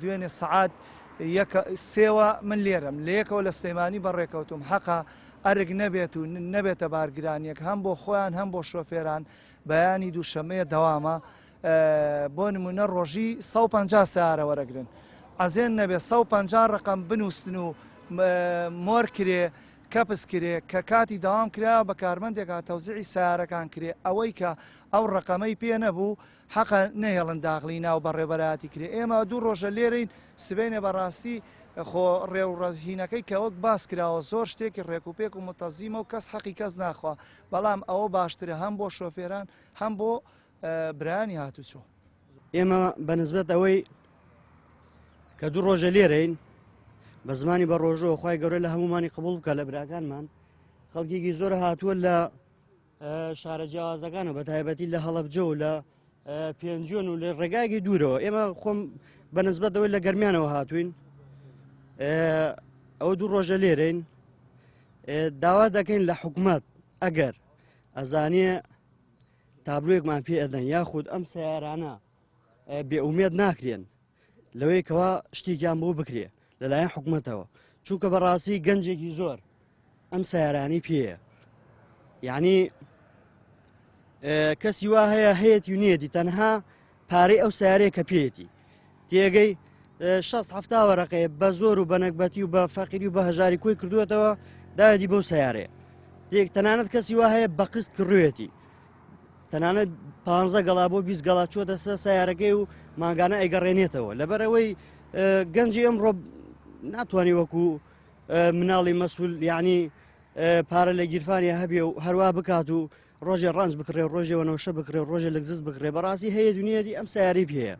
دوێنێ سەعات یەکە سێوە من لێرەم لە یەکەوە لە سلێمانی بەڕێکەوتوم حەقە ئەرک نەبێت و نەبێتە بارگرانیەک هەم بۆ خۆیان هەم بۆ شۆفێران بەیانی دووشەمەیە دەوامە بۆ نمونە ڕۆژی 150 سیارە وەرەگرن عەزێن نەبێ 150 ڕقم بنووسن و مۆر کرێ کەپس کرێ کە کاتی داوام کرا بە کارمەندێکا تەوزیعی سیارەکان کرێ ئەوەی کە ئەو ڕقەمەی پێ نەبوو حەقە نەهێڵن داخلی ناو بەڕێوبەرایەتی کرێ ئێمە دوو ڕۆژە لێرەین سبەینێ بەڕاستی خۆ ڕێوڕەهینەکەی کە وەک باس کراوە زۆر شتێکی ڕێک و پێک و متەزیمە و کەس حەقی کەس ناخوا بەڵام ئەوە باشترە هەم بۆ شۆفێران هەم بۆ برایانی هاتوچۆ. ئێمە بە نسبەت ئەوەی کە دوو ڕۆژە لێرەین بە زمانی بە ڕۆژەوە خی گەورە لە هەمومانی قبول بکە لە براکانمان خەڵکێکی زۆر هاتووە لە شارە جیاوازەکانە بە تایبەتی لە هەڵەبجە و لە پێنجۆن و لە ڕێگایەکی دوورەوە ئێمە خۆم بە نسبەتەوەی لە گەرمیانەوە هاتوین ئەوە دوو ڕۆژە لێرەین داوا دەکەین لە حکومت ئەگەر ئەزانێ تابلۆیەکمان پێ ئەدەن یاخود ئەم سیارانە بێئومێد ناکرێن لەوەی کەوا شتێکیان بۆ بکرێ لەلایەن حکومەتەوە چونکە بەڕاستی گەنجێکی زۆر ئەم سیارانی پێیە یعنی کەسی وا هەیە هەیەتی و نیەتی تەنها پارەی ئەو سیارەیە کە پێیەتی تێگەی 6 هەفتا وەرەقەیە بە زۆر و بەنەکبەتی و بە فەقیری و بە هەژاری کۆی کردووەتەوە داوێتی بەو سیارەیە تێک تەنانەت کەسی وا هەیە بە قست کڕوێتی تەنانەت پ گەڵا بۆ 20 گەڵا چۆتە سەر سیارەکەی و مانگانە ئەیگەڕێنێتەوە لەبەرەوەی گەنجی ئەمڕۆ ناتوانانی وەکو مناڵی مەسول یعنی پارە لە گیرفانی هەبێ و هەروە بکات و ڕۆژێ ڕەنج بکڕێ ڕۆژێ وەنەوشە بکڕێ ڕۆژێ لەگزز بکڕێ بەڕاستی هەیە دنیاتی ئەم سیاری پێەیە.